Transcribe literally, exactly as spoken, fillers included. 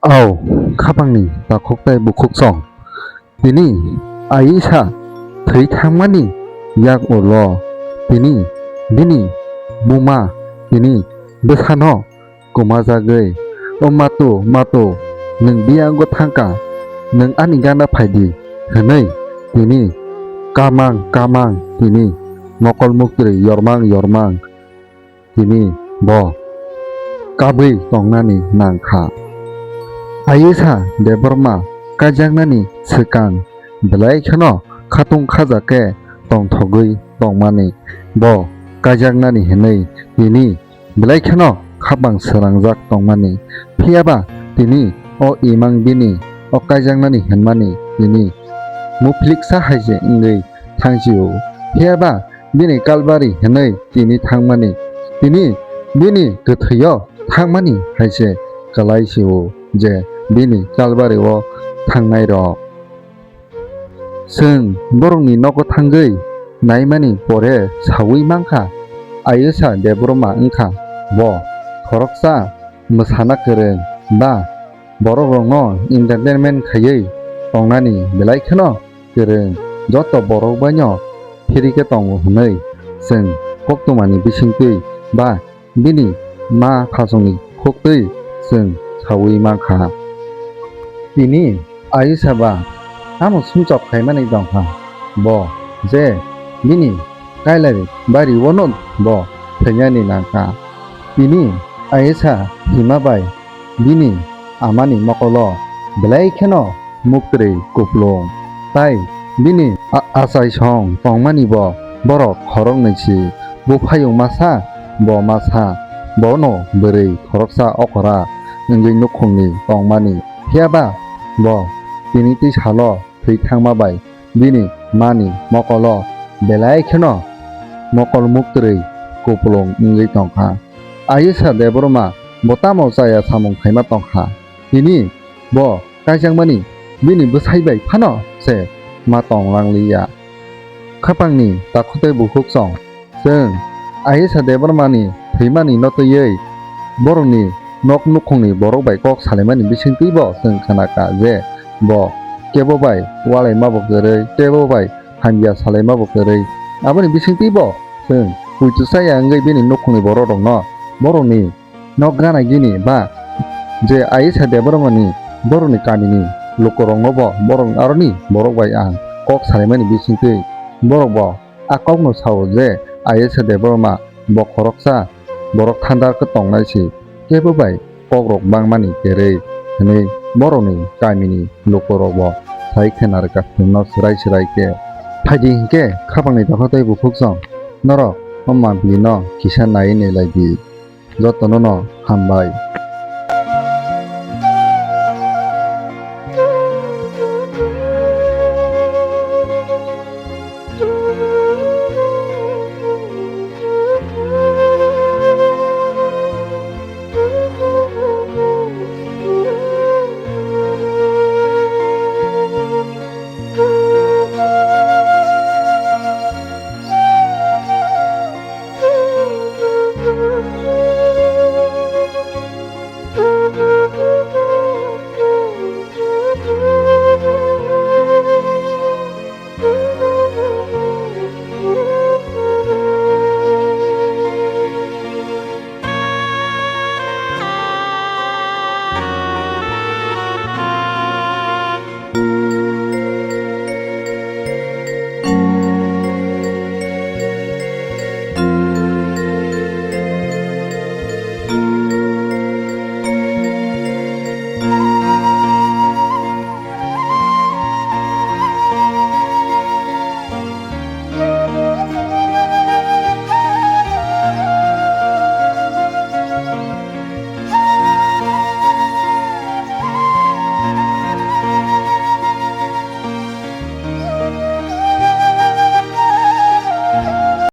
Ao, khapangni takhuk tei bukhuk song. Tini Ayisa thwi thangmani yak ulo tini bini buma tini bwsano kwmajagwi, "O matu, matu, nwng biyango thangka, nwng ani gana phaidi," hwnwi tini kamang kamang tini mokol muktwi yormang yormang tini bo kabwi tongnani nangkha. Ayisa Debbarma kaijaknani swkang belai kheno khatung khaja khe tongthogwi tongmani bo kaijaknani hwnwi tini belai kheno khapang srangjak tongmani. Phiyaba tini o imang bini o kaijaknani hwnmani tini muphliksa hai se wngwi thangsio. Phiyaba bini Kalbari hwnwi tini thangmani, tini bini kwthwio thangmani hai se kwlai sio je bini Kalbario thangnai rok. Chwng borokni nogo thangwi naimani pore saui mankha, Ayisa Debbarma wngkha bo khoroksa mwsana kwrwng ba borok rokno entertainment khaiwi tongnani belai kheno kwrwng, joto borok baino phiri khe tongo hwnwi chwng koktwmani bisingtwi ba bini ma khasongni khuktwi chwng saui mankha. Tini Ayisa ba tamo sumsok khaimani tongkha, bo je bini Kailari bari-o no bo thwinani nangkha. Tini Ayisa hima bai bini amani mokolo belai kheno muktwi kupulung, tai bini a-, achaisong tongmani bo borok khoroknwi si, buphayung masa, bo masa, bono bwrwi khoroksa okora wngwi nukhungni tongmani. Phiyaba bo tini twi salo thwi thangma bai bini mani mokolo belai kheno mokol muktwi kupulung wngwi tongkha. Ayisa Debbarma bo tamo chaya samung khaima tongkha, tini bo kaijakmani bini bwsai bai phano se ma tong langliya. Khapangni takhuk tei bukhuk song. Chwng Ayisa Debbarmani thwimani no twiwi borokni nok nukhungni borok bai kok salaimani bisingtwi bo chwng khnakha je bo kebo bai walaima bo kwrwi, kebo bai hamya salaima bo kwrwi. Aboni bisingtwi bo chwng puitu chaya wngwi bini nukhungni borok rokno borokni nok gana gini ba je Ayisa Debbarmani borokni kamini lukurokno bo borok aroni borok bai ang kok salaimani bisingtwi borok bo a kokno sao je Ayisa Debbarma bo khoroksa borok thandar khe tongnai si, kebo bai kokrok bangmani kwrwi hwnwi borokni kamini lukurok bo sai khe narwkha hwnno swrai swrai khe. Phaidi hinkhe khapangni dopha tei bukhuk song norok o mambili no kisa naiwi nailai di. Jotono no hambai.